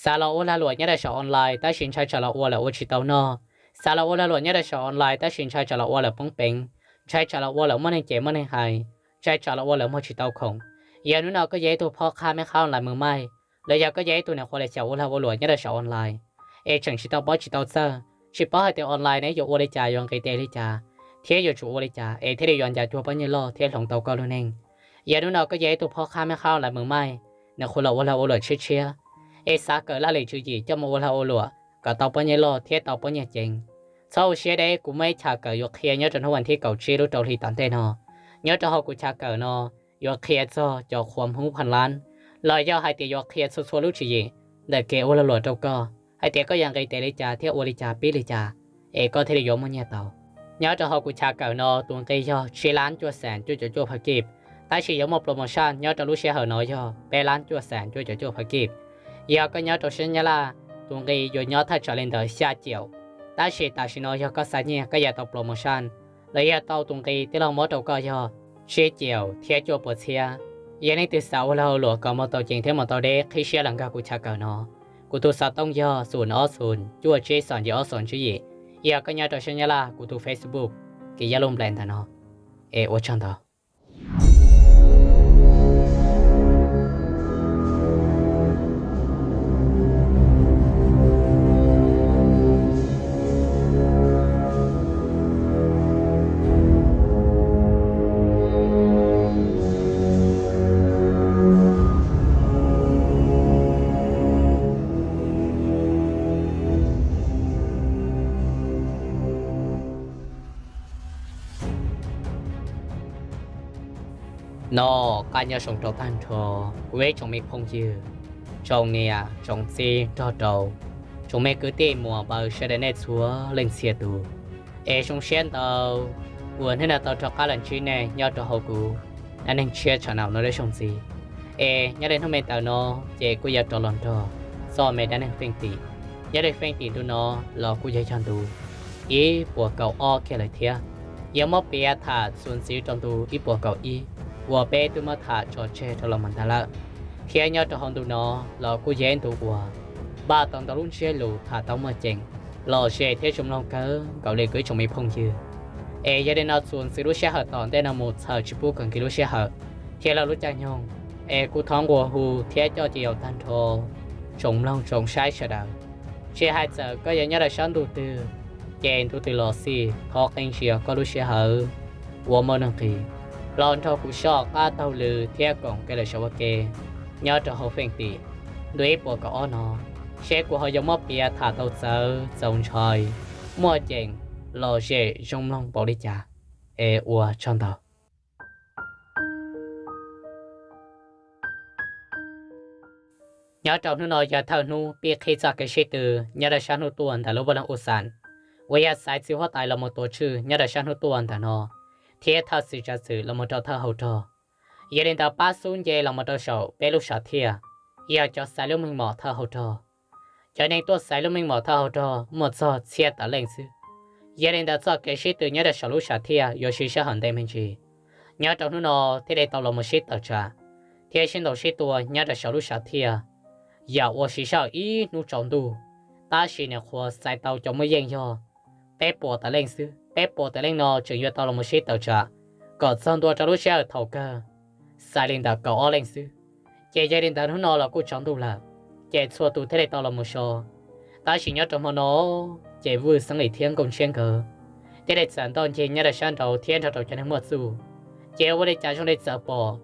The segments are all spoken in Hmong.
Xav los ua lag luam nyob rau saum online tab sis ntshai tsam los ua lawm ua tsis tau noj. Xav los ua lag luam nyob rau saum online tab sis ntshai tsam los ua lawm poob peev, ntshai tsam los ua lawm muaj neeg cem muaj neeg hais, ntshai tsam los ua lawm muag tsis tau khoom. Yog hnub no koj yog ib tug phob qhab meb qhab online mws maij, los yog koj yog ib tug niam qhuav lam xyaum ua lag ua luam nyob rau saum online, es tseem tsis tau paub tsis tau txawj, tsis paub hais tias online ne yuav ua li cas, yuav nqis tes li cas, thiab yuav tsum ua li cas es thiaj li yuav ncav cuag poj niam loj thiab hloov tau koj lub neej. Yog hnub no koj yog ib tug phob qhab meb qhab online mws maij, niam qhuav los ua lag ua luam tshiab tshiab, es xav kawm laj lim tswv yim coj mus ua lag ua luam kom tau poj niam loj thiab tau poj niam ceev, txhob ua siab deb, kuv muaj ib chav kawm yuav qhia nyob rau hnub vas thib kaum tsib lub rau hli tom ntej no. Nyob rau hauv kuv chav kawm no yuav qhia txog cov qhuav hmub pha lab, los yog hais tias yuav qhia txhua txhua lub tswv yim ntawm kev ua lag luam rau koj, hais tias koj yuav nqis tes li cas thiab ua li cas pib li cas, es koj thiaj li yuav muaj nyiaj tau. Nyob rau hauv kuv chav kawm no tus nqi yog tsib lab cuaj xees cuaj caum cuaj phav kib, tab sis yuav muaj promotion nyob rau lub sij hawm no yog peb lab cuaj xees cuaj caum cuaj phav kib. Yog koj nyob rau sab Nyab Laj, tus nqi yuav nyob thaj tsam li ntawm xya caum, tab sis tam sim no yog koj xa nyiaj koj yuav tau promotion, los yog tau tus nqi tij laug muab rau koj yog tsib caum thiab cuaj puas txhiab. Yog leej twg xav ua lag ua luam kom mus tau ceev thiab mus tau deb, qhib siab los nkag kuv chav kawm no. Kuv tus xov tooj yog xoom ob xoom cuaj tsib xoom yim ob xoom tsib yim. Yog koj nyob rau sab Nyab Laj, kuv tus Facebook, kev yog lub npe ntawm no. Es ua tsaug ntau. Noj qab nyob zoo rau tag nrho kuv ib tsoom me phooj ywg, tsoom niam tsoom txiv nrog rau tsoom me kwv tij muam npawg sawv daws nej txhua leej txhia tus. Es zoo siab ntau uas hnub no tau rov qab los ntsib nej nyob rau hauv kuv dab neeg tshiab tsha naum no lawm zoo ntxiv. Es nyob li hnub me ntawm no ces kuj yuav rov los nrog txoj me dab neeg feej tim. Nyob li feej tim ntu no los kuj yog yog ntu ib puas kaum ob kiag lawm thiab. Yuav muab piav tham txuas ntxiv rau ntu ib puas kaum ib uas peb twb muab tham tso tseg rau los mus ntag lawm. Thiab nyob rau hauv ntu no los kuj yog ib ntu uas npaj tau ntau lub ntsiab lus tham tau muaj ceem, lom zem thiab zoo mloog kawg nkaus li kuv ib tsoom me phooj ywg. Es yog li no txuas ntxiv lub sij hawm tom ntej no mus txhawm tsis pub kom nkis lub sij hawm thiab lub caij nyoog, es kuv thov nqua hu thiab coj cia yaus tag nrho tsoom mloog tsoom saib sawv daws, tsis hais txawm koj yuav nyob rau sab ntuj twg, ces ntu twg los xij thov qee ntsis koj lub sij hawm uas muaj nuj nqis los nrog kuv soj qab taug lw thiab koom kev lawm saum ua ke nyob rau hauv feej tim ntu ib puas kaum ob no, seb kuv ho yuav muab piav tham tau txawv txaus ntshai, muaj ceem, lom zem zoo mloog npaum li cas. Es ua tsaug ntau. Nyob rau hnub no yog thawj hnub pib qhib txoj kev sib tw nyob rau sab hnub tuaj ntawm lub vaj loog U Xas, uas yog xaiv txiv huab tais los mus tuav tswj nyob rau sab hnub tuaj ntawm no, thiab thawj txiv tsav xwm los mus rau thawj hauv rog. Yog li ntawd pab xub nce los mus rau saum peb lub sam thiaj, yog cov xaiv lub meej mom thawj hauv rog. Cov neeg tuaj xaiv lub meej mom thawj hauv rog muaj txog txhiab tawm leej xwb. Yog li ntawd txoj kev sib tw nyob rau saum lub sam thiaj yuav siv sij hawm ntev me ntsis. Nyob rau hnub no thiaj li tau los mus sib tawm tsam thiab sib ntaus sib tua nyob rau saum lub sam thiaj, yam uas siv sij hawm ib hnub tsaus ntuj, tab sis nyuam qhuav xaiv tau cov muaj yeej yog peb puas tawm leej xwb. Peb puas tawm leej no tseem yuav tau los mus sib tawm tsam kom txog ntua rau lub sij hawm thaum kawg, xaiv li ntawm kaum ob leej xwb. Ces yog li ntawd hnub no los kuj tsaus ntuj lawm, ces txhua tus thiaj li tau los mus so. Tab sis nyob rau hmo no, ces Vwj Xeeb Lis thiab Nkauj Ntshiab nkawd thiaj li txawm ntoj ncig nyob rau sab nraud thiab nrog rau cov neeg muaj txuj. Ces ua li cas zoo li txawm pom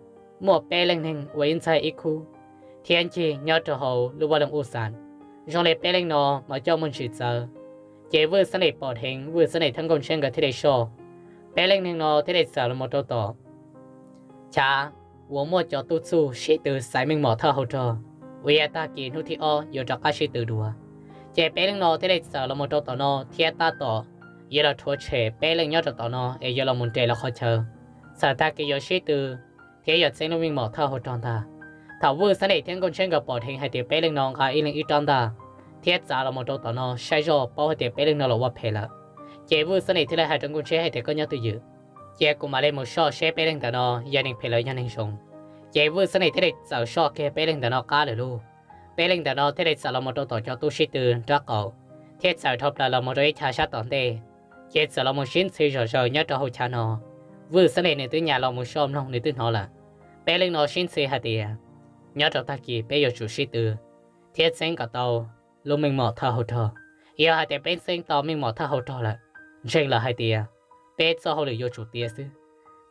muaj peb leej neeg ua ib ntxaig ib khub thiab ncig nyob rau hauv lub vaj loog U Xas. Zoo li peb leej no mas coj muaj ntsis txawv. Ces Vwj Xeeb Lis pom dheev, Vwj Xeeb Lis thiab Nkauj Ntshiab nkawd thiaj li soj. Peb leej neeg no thiaj li txawm los mus rau tom chav uas muaj cov tub txuj sib tw xaiv meej mom thawj hauv rog, uas yog tag kis hnub thib ob yuav rov qab sib tw dua. Ces peb leej no thiaj li txawm los mus rau tom no thiab tab tom yuav los rhuav tshem peb leej nyob rau tom no es yuav los mus nres lawv qhov chaw, txawm tag kis yuav sib tw thiab yuav txeeb lub meej mom thawj hauv rog ntag. Thaum Vwj Xeeb Lis thiab Nkauj Ntshiab nkawd pom dheev hais tias peb leej no nqa ib leeg ib rab ntaj thiab txav los mus rau tom no saib zoj paub hais tias peb leej no los ua phem lawm, ces Vwj Xeeb Lis thiaj li hais rau Nkauj Ntshiab hais tias koj nyob twj ywm, cia kuv mam li mus soj seb peb leeg ntawm no yog neeg phem los yog neeg zoo. Ces Vwj Xeeb Lis thiaj li txawm soj kiag peb leeg ntawm no qab lawm lauj. Peb leeg ntawm no thiaj li txawm los mus rau tom cov tub sib tw nraub qaum, thiab txawm dhau plaws los mus rau ib chav sab tom ntej, ces txawm los mus sib ntxhi zom zaws nyob rau hauv chav no. Vwj Xeeb Lis nws twb nyas los mus soj mloog nws twb hnov lawm. Peb leeg no sib ntxhi hais tias, nyob rau tag kis peb yuav tsum sib tw thiab txeeb kom tau lub meej mom thawj hauv rog. Yog hais tias peb txeeb tau meej mom thawj hauv rog lawm, ntseeg lawm hais tias peb txoj hauj lwm yuav tsum tiav xwb.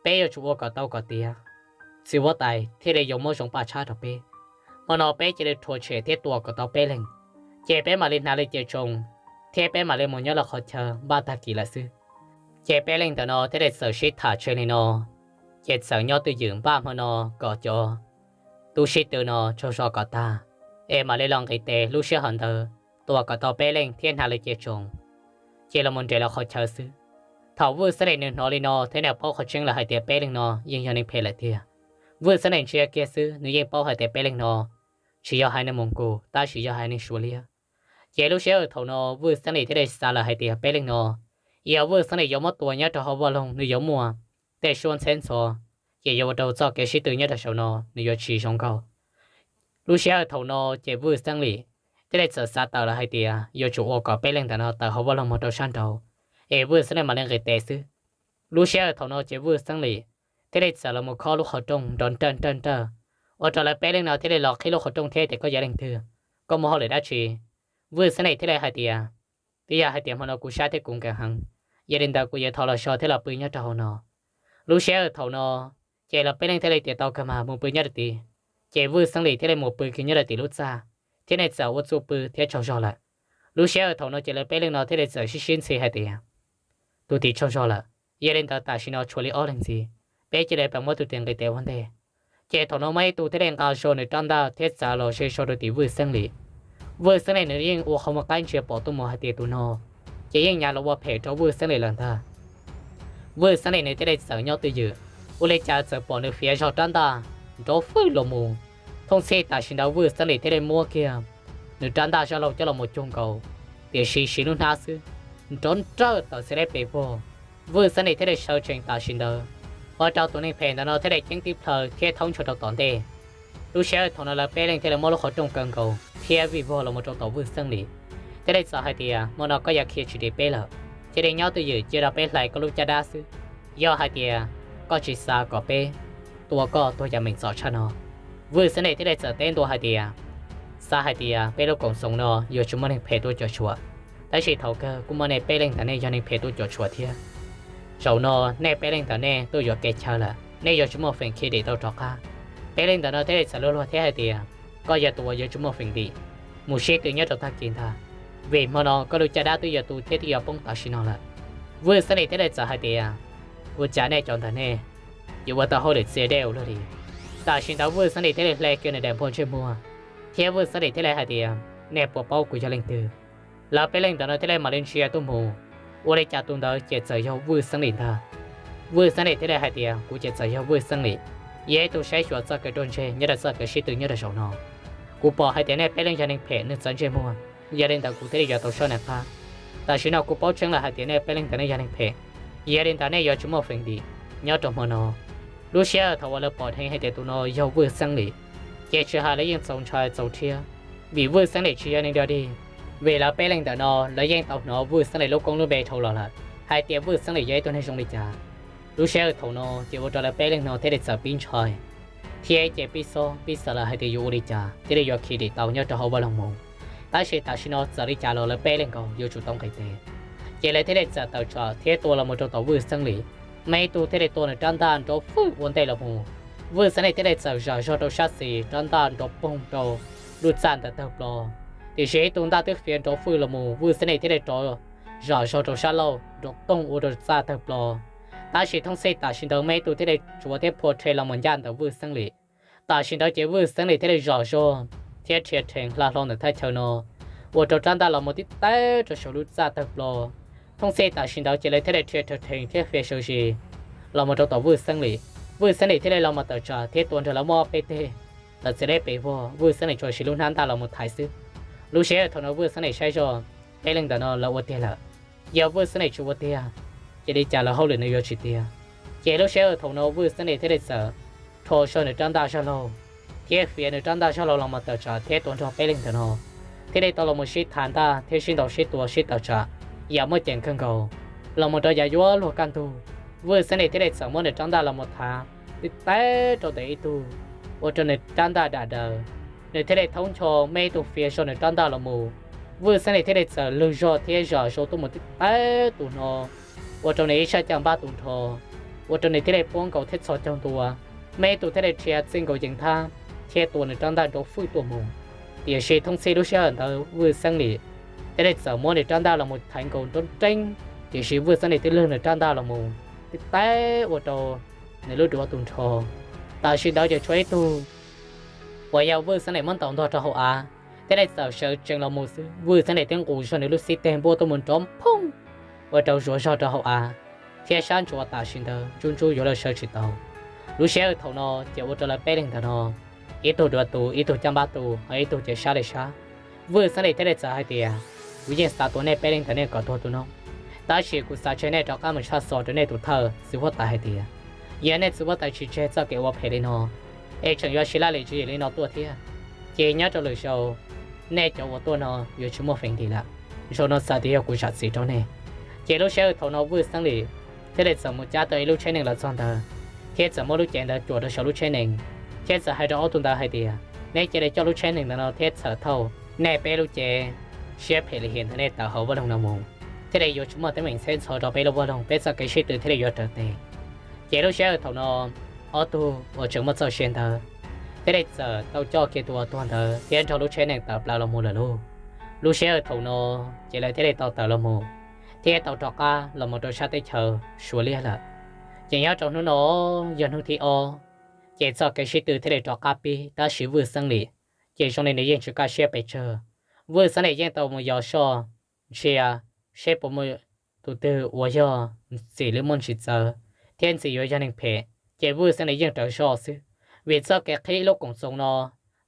Peb yuav tsum ua kom tau kom tiav, txiv huab tais thiaj li yuav muab zoo paj tshab rau peb. Hmo no peb cia li rhuav tshem thiab tua kom tau peb leeg, ces peb mam li hnav li ces tsoos, thiab peb mam li mus nyob rau qhov chaw npaj tag kis lawm xwb. Ces peb leeg ntawm no thiaj li txawm sib tham tseg li no, ces txawm nyob twj ywm npaj hmo no kom cov tub sib tw no tsaug zog kom tag, es mam li los nqis tes lub sij hawm ntawd tua kom tau peb leeg thiab hnav li ces tsoos, ces los mus nres rau qhov chaw xwb. Thaum Vwj Xeeb Lis nws hnov li no thiab nws paub qhov tseeb lawm hais tias peb leeg no yeej yog neeg phem lawm tiag. Vwj Xeeb Lis ntsia kiag xwb nws yeej paub hais tias peb leeg no tsis yog haiv neeg Moos Kus tab sis yog haiv neeg Suav liab. Ces lub sij hawm thaum no Vwj Xeeb Lis thiaj li xav lawm hais tias peb leeg no, yog Vwj Xeeb Lis yuav muab tua nyob rau hauv vaj loog nws yuav muaj tej suab ntxheb ntxhov, ces yuav ua rau txoj kev sib tw nyob rau saum no nws yuav tsis zoo nkauj. Lub sij hawm thaum no ces Vwj Xeeb Lis thiaj li txawm xav tawm lawm hais tias yuav tsum ua kom peb leeg ntawm no tawm hauv vaj loog mus rau sab nraud, es Vwj Xeeb Lis mam li nqis tes xwb. Lub sij hawm thaum no ces Vwj Xeeb Lis thiaj li txawm los mus khob lub qhov rooj nrov nrawj nrawj nrawj, ua rau lawv peb leeg no thiaj li los qhib lub qhov rooj thiab tias koj yog leej twg, koj muaj hauj lwm dab tsi? Vwj Xeeb Lis thiaj li hais tias, twb yog hais tias hmo no kuv sab thiab kuv nkees heev, yog li ntawd kuv yuav thov los so thiab los pw nyob rau hauv no. Lub sij hawm thaum no ces lawv peb leeg thiaj li tias tau kawg mas mus pw nyob rau tid. Ces Vwj Xeeb Lis thiaj li mus pw kiag nyob rau tim lub txaj, thiab nws txawm ua txuj pw thiab tsaug zog lawm. Lub sij hawm thaum no ces lawv peb leeg no thiaj li txawm sib sib ntxhi hais tias, tus tim tsaug zog lawm, yog li ntawd tam sim no tshuav li ob leeg ntxiv, peb cia li pab muab tus tim nqis tes ua ntej. Ces thaum no muaj ib tug thiaj li nqa zog nws rab ntaj thiab txav los ze zog rau tim Vwj Xeeb Lis. Vwj Xeeb Lis nws yeej ua qhov muag qaib ntsia pom tuaj mus hais tias tus no ces yeej nyav los ua phem rau Vwj Xeeb Lis lawm ntag. Vwj Xeeb Lis nws thiaj li txawm nyob twj ywm, ua li cas txawm pom nws fiav zog rab ntaj nrov fwj los mus. Thooj txhij tam sim ntawd Vwj Xeeb Lis thiaj li muab kiag nws rab ntaj zaj laug coj los mus cug nkaus, tiam sis siv lub hnab xwb, nrov nrawj tawm txiv leb pes vog. Vwj Xeeb Lis thiaj li sawv tsees tam sim ntawd, ua rau tus neeg phem ntawd no thiaj li ceeb tib plhaw thiab thaub ntsho rau tom ntej. Lub sij hawm thaum no lawv peb leeg thiaj li muab lub qhov rooj kaw nkaus thiab vij vog los mus rau tom Vwj Xeeb Lis, thiaj li txawm hais tias, hmo no koj yuav khiav tsis dim peb lawm, cia li nyob twj ywm cia rau peb hlais koj lub caj dab xwb. Yog hais tias koj tsis xav kom peb tua koj tuag yam meem txom tshaj no. Vwj Xeeb Lis thiaj li txawm teb ntua hais tias, xav hais tias peb lub koom txoos no yuav tsis muaj neeg phem tuaj cuam tshuam, tab sis thaum kawg kuj muaj nej peb leeg ntawm nej yog neeg phem tuaj cuam tshuam thiab. Zaum no nej peb leeg ntawm nej tuaj yuam kev chaw lawm, nej yuav tsis muaj feem khiav dim tau rov qab. Peb leeg ntawm no thiaj li txawm luag luag thiab hais tias, koj yog tus uas yuav tsis muaj feem dim mus sib tw nyob rau tag kis ntag, vim hmo no koj lub caj dab twb yuav tu thiab twb yuav poob tam sim no lawm. Vwj Xeeb Lis thiaj li txawm hais tias, ua cas nej cov ntawm nej yuav ua tau hauj lwm txias dej ua luaj li? Tam sim ntawd Vwj Xeeb Lis thiaj li hle kiag nws daim npua ntsej muag, thiab Vwj Xeeb Lis thiaj li hais tias, nej puas paub kuv yog leej twg? Lawv peb leeg ntawm no thiaj li mam li ntsia tuaj mus, ua li cas tus ntawd ces txawm yog Vwj Xeeb Lis ntag. Vwj Xeeb Lis thiaj li hais tias, kuv ces txawm yog Vwj Xeeb Lis, yog ib tug saib xyuas txoj kev ruaj ntseg nyob rau txoj kev sib tw nyob rau zaum no. Kuv pom hais tias nej peb leeg yog neeg phem neeg txawv ntsej muag, yog li ntawd kuv thiaj li yuav tau soj nej qab. Tam sim no kuv paub tseeb lawm hais tias nej peb leeg ntawm nej yog neeg phem, yog li ntawd nej yuav tsis muaj feem dim nyob rau hmo no. Lub sij hawm thaum uas lawv pom dheev hais tias tus no yog Vwj Xeeb Lis, ces tsis hais lawv yeej txaus ntshai txaus rhiab, vim Vwj Xeeb Lis tsis yog neeg dog dig. Vim lawv peb leeg ntawm no lawv yeej tau hnov Vwj Xeeb Lis lub koob lub npe dhau los lawm hais tias Vwj Xeeb Lis yog ib tug neeg zoo li cas. Lub sij hawm thaum no ces ua rau lawv peb leeg no thiaj li txawm pib ntshai thiab ces pib xob pib xav lawm hais tias yuav ua li cas thiaj li yuav khiav dim tau nyob rau hauv vaj loog mus. Tab sis tam sim no txawm li cas los lawv peb leeg nkaus yuav tsum tau nqis tes. Ces lawv thiaj li txawm tawm tsam thiab tua los mus rau tom Vwj Xeeb Lis. Muaj ib tug thiaj li tua nws rab ntaj nrov fwj ua ntej los mus. Vwj Xeeb Lis thiaj li txawm zam zog rau sab xis, rab ntaj nrov poog rau lub txaj ntawd tawg plo. Tiam sis ib tug ntaj twb fiav nrov fwj los mus, Vwj Xeeb Lis thiaj li rov zam zog rau sab laug nrov toog ua rau txaj tawg plo. Tab sis thooj txhij tam sim ntawd muaj ib tug thiaj li tsuav thiab phua rhe los mus ncaj ntawm Vwj Xeeb Lis. Tam sim ntawd ces Vwj Xeeb Lis thiaj li zam zog thiab rhia rhees hla hlo ntawm thaj chaw no, ua rau rab ntaj los mus tib tawg rau saum lub txaj tawg plo. Thooj txhij tam sim ntawd ces lawv thiaj li rhia rhia rhees thiab fiav sawv zis los mus rau tom Vwj Xeeb Lis. Vwj Xeeb Lis thiaj li los mus tawm tsam thiab tua nrog lawv muaj ob peb teg, tawm txiv leb pes vog, Vwj Xeeb Lis tsuas siv lub hnab ntaj los mus thaiv xwb. Lub sij hawm thaum no Vwj Xeeb Lis saib zog, peb leeg ntawm no lawv ua tiag lawm. Yog Vwj Xeeb Lis tsis ua tiag, ces li cas lawv hauj lwm nws yuav tsis tiag. Ces lub sij hawm thaum no Vwj Xeeb Lis thiaj li txawm rho zog nws rab ntaj zaj laug, thiab fiav nws rab ntaj zog los los mus tawm tsam thiab tua nrog peb leeg ntawm no thiaj li tau los mus sib thav ntaj thiab sib ntaus sib tua sib tawm tsam yam muaj ceem kawg nkaus. Los mus rau yav yuav luag kaj ntug, Vwj Xeeb Lis thiaj li txawm muab nws rab ntaj los mus thav tib taib rau ntawm ib tug, ua rau nws rab ntaj dam daws, nws thiaj li thaub ncho me ib tug fiav zog nws rab ntaj los mus. Vwj Xeeb Lis thiaj li txawm lwg zog thiab zam zog tuaj mus tib taib tus no, ua rau nws ib sab caj npab tu nrho, ua rau nws thiaj li puab nkaus thiab txhos caug ntua, me ib tug thiaj li rhia txij nkaus yees thab thiab tua nws rab ntaj nrov fwj tuaj mus. Tiam sis thooj txhij lub sij hawm ntawd Vwj Xeeb Lis thiaj li txawm muab nws rab ntaj los mus thaiv nkaus nrov nreeb, tiam sis Vwj Xeeb Lis twb lwg nws rab ntaj los mus tib taib ua rau nws lub duav tu nrho. Tam sim ntawd ces tshuav ib tug uas yog Vwj Xeeb Lis muab ntaus ntog rau hauv av thiaj li txawm sawv tsees los mus xwb, Vwj Xeeb Lis twb nqus zog nws lub xib teg npuaj tuaj mus nrov phooj, ua rau zuav zog rau hauv av, thiab sab ntsuav tam sim ntawd ntsub ntsub yuav luag sawv tsis tau. Lub sij hawm thaum no ces ua rau lawv peb leeg ntawm no, ib tug duav tu, ib tug caj npab tu, ho ib tug ces sab li sab. Vwj Xeeb Lis thiaj li txawm hais tias, kuv yeej xav tua nej peb leeg ntawm nej kom tuag tu noob, tab sis kuv xav tseg nej rov qab mus tshaj xov rau nej tus thawj txiv huab tais hais tias, yog nej txiv huab tais tsis tseg txoj kev ua phem li no, es tseem yuav siv laj lim tswv yim li no tuaj thiab, ces nyob rau lwm zaus nej cov uas tuaj no yuav tsis muaj feem dim lawm. Zaum no xav tias yog kuv zam txim rau nej. Ces lub sij hawm thaum no Vwj Xeeb Lis thiaj li txawm mus cab tau ib lub tsheb nees los txog ntawd, thiab txawm muab lub cev ntawd cuam rau saum lub tsheb nees, thiab txawm hais rau ob tug ntawd hais tias, neb cia li coj lub tsheb nees ntawd no thiab txhawm thauj nej peb lub cev siab phem lim hiam ntawm nej tawm hauv vaj loog no mus, thiaj li yuav tsis muaj teeb meem txheb ntxhov rau peb lub vaj loog, peb txoj kev sib tw thiaj li yuav raws tes. Ces lub sij hawm thaum no, ob tug uas tseem muaj txoj sia ntawd thiaj li txawm tau coj kiag tus uas tuag ntawd thiab nrog lub tsheb nees tawm plaws los mus lawm lauj. Lub sij hawm thaum no ces lawv thiaj li tau tawm los mus, thiab tau rov qab los mus rau sab teb chaws Suav Liab lawm. Ces nyob rau hnub no yog hnub thib ob, ces txoj kev sib tw thiaj li rov qab pib, tab sis Vwj Xeeb Lis ces zoo li nws yeej tsis kaj siab pes tsawg. Vwj Xeeb Lis yeej tau mus yos soj ntsia seb puas muaj tus twg uas yog ntxim li muaj tsis txawv thiab ntxim yuav yog neeg phem, ces Vwj Xeeb Lis yeej raws soj xwb. Vim txoj kev qhib ib lub koom txoos no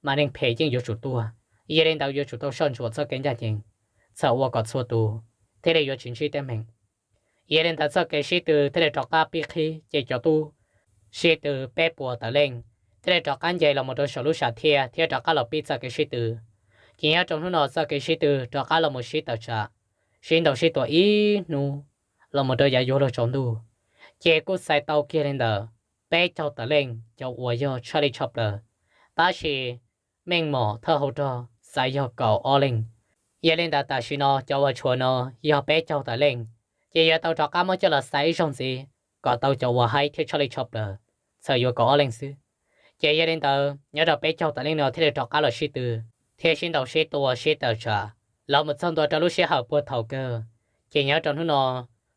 mas neeg phem yeej yuav tsum tuag, yog li ntawd yuav tsum tau soj ntsuam txoj kev ncaj ncees, txhawm ua kom txhua tus thiaj li yuav tsis ntsib teeb meem. Yog li ntawd txoj kev sib tw thiaj li rov qab pib qhib, ces cov tub sib tw peb puas tawm leej thiaj li rov qab nce los mus rau saum lub sam thiaj thiab rov qab los pib txoj kev sib tw. Ces nyob rau hnub no txoj kev sib tw rov qab los mus sib tawm tsam, sib ntaus sib tua ib hnub los mus rau yav yuav luag tsaus ntuj, ces kuj xaiv tau kiag li ntawm peb caug tawm leej cov uas yog tshaj lij tshaj plaws, tab sis meej mom thawj hauv rog xaiv yog kaum ob leej. Yog li ntawd tam sim no cov uas tshuav no yog peb caug tawm leej, ces yuav tau rov qab muab coj los xaiv ib zaug ntxiv kom tau cov uas haib thiab tshaj lij tshaj plaws, txhawm yuav kaum ob leej xwb. Ces yog li ntawd nyob rau peb caug tawm leej no thiaj li rov qab los sib tw thiab sib ntaus sib tua sib tawm tsam los mus txog ntua rau lub sij hawm puag thaum kawg. Ces nyob rau hnub no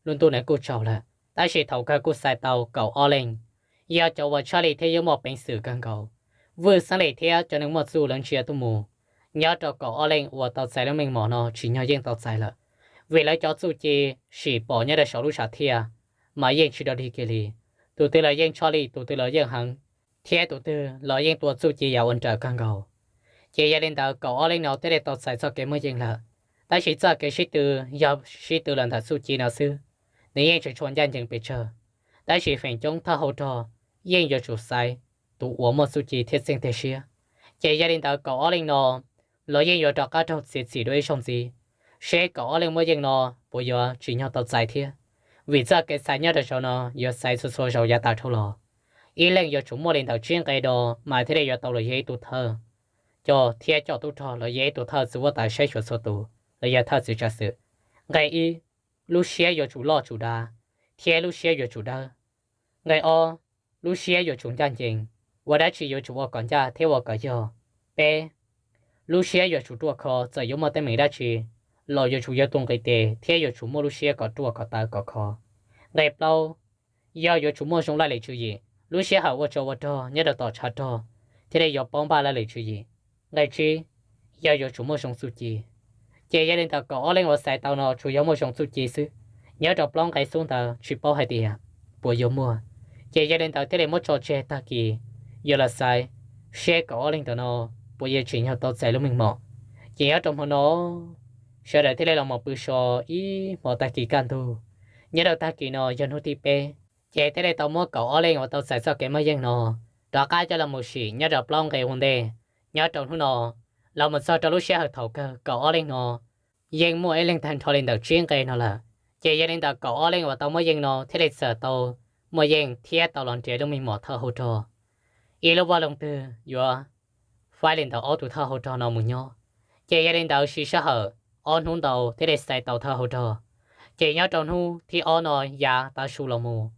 lub ntuj nws kuj tsaus lawm, tab sis thaum kawg kuj xaiv tau kaum ob leej, yog cov uas tshaj lij thiab yuav muaj peev xwm kawg nkaus. Vwj Xeeb Lis thiab cov neeg muaj txuj lawv ntsia tuaj mus, nyob rau kaum ob leej uas tau txais lub meej mom no tsim nyog yeej tau txais lawm, vim lawv cov txuj ci sim pom nyob rau saum lub sam thiaj mas yeej tsis dog dig kiag li. Tus twg los yeej tshaj lij, tus twg los yeej heev, thiab tus twg los yeej tua txuj ci yam ua nrawm kawg nkaus. Ces yog li ntawd kaum ob leej no thiaj li tau txais txoj kev muaj yeej lawm. Tab sis txoj kev sib tw yog sib tw los ntawm txuj ci no xwb, nws yeej tseem tshuav ncaj ncees pes tsawg. Tab sis feem coob thawj hauv rog yeej yuav tsum xaiv tus uas muaj txuj ci thiab txeej teg siab. Ces yog li ntawd kaum ob leej no los yeej yuav rov qab raug txiav txim dua ib zaug ntxiv, seb kaum ob leej muaj yeej no puas yuav tsim nyog tau txais thiab. Vim txoj kev xaiv nyob rau zaum no yuav xaiv txhua txhua zaus yav tas dhau los. Ib leej yuav tsum muaj li ntawm tsib nqe do mas thiaj li yuav tau los yog ib tug thawj coj thiab coj tub rog los yog ib tug thawj txiv huab tais saib xyuas txhua tus los yog thawj txiv tsav xwm. Nqe ib, lub siab yuav tsum loj tsum dav thiab lub siab yuav tsum dawb. Nqe ob, lub siab yuav tsum ncaj ncees, ua dab tsi yuav tsum ua kom ncaj thiab ua kom yog. Peb, lub siab yuav tsum ruaj khov, txawm yuav muaj teeb meem dab tsi los yuav tsum yog tus nqis tes thiab yuav tsum muaj lub siab kom ruaj kom tawv kom khov. Nqe plaub, yog yuav tsum muaj zoo laj lim tswv yim, lub sij hawm ua tsov ua rog nyob rau tom tshav rog thiaj li yuav paub npaj laj lim tswv yim. Nqe tsib, yog yuav tsum muaj zoo txuj ci. Ces yog li ntawd kaum ob leej uas xaiv tau no tsuas yog muaj zoo txuj ci xwb. Nyob rau plaub nqe xub ntawd tsis paub hais tias puas yuav muaj, ces yog li ntawd thiaj li muab tso tseg tag kis, yuav los xaiv seb kaum ob leej ntawm no puas yuav tsim nyog tau txais lub meej mom. Ces nyob rau hmo no sawv daws thiaj li los mus pw so ib hmo tag kis kaj ntug. Nyob rau tag kis no yog hnub thib peb, ces thiaj li tau muab kaum ob leej uas tau txais txoj kev muaj yeej no rov qab coj los mus sim nyob rau plaub nqe ua ntej. Nyob rau hnub no los mus txog rau lub sij hawm thaum kawg kaum ob leej no yeej muaj ib leeg tag nrho li ntawm tsib nqe no lawm. Ces yog li ntawd kaum ob leej uas tau muaj yeej no thiaj li txawm tau muaj yeej thiab tau los nrhiav lub meej mom thawj hauv rog. Ib lub vaj loog twg yuav faib li ntawm ob tug thawj hauv rog no mus nyob. Ces yog li ntawd siv sij hawm ob hnub ntau thiaj li xaiv tau thawj hauv rog. Ces nyob rau hnub thib ob no yav tav su los mus,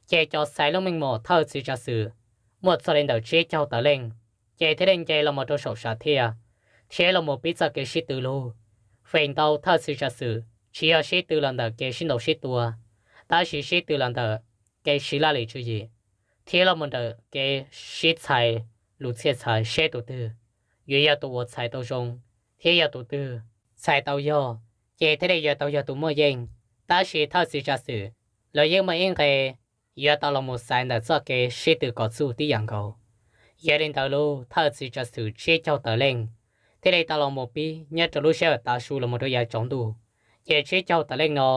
ces cov xaiv lub meej mom thawj txiv tsav xwm muaj txog li ntawm tsib caug tawm leej, ces thiaj li nce los mus rau saum sam thiaj, thiab los mus pib txoj kev sib tw lug. Feem ntau thawj txiv tsav xwm tsis yog sib tw los ntawm kev sib ntaus sib tua, tab sis sib tw los ntawm kev siv laj lim tswv yim, thiab los mus ntawm kev sib txhais lus txhiaj txhais seb tus twg yuav yog tus uas txhais tau zoo, thiab yog tus twg txhais tau yog, ces thiaj li yuav tau yog tus muaj yeej. Tab sis thawj txiv tsav xwm los yeej muaj ib nqe yuav tau los mus xaiv ntawm txoj kev sib tw kom txuj tib yam nkaus. Yog li ntawd lub thawj txiv tsav xwm tsib caug tawm leej thiaj li tau los mus pib nyob rau lub sij hawm tav su los mus rau yav tsaus ntuj. Ces tsib caug tawm leej no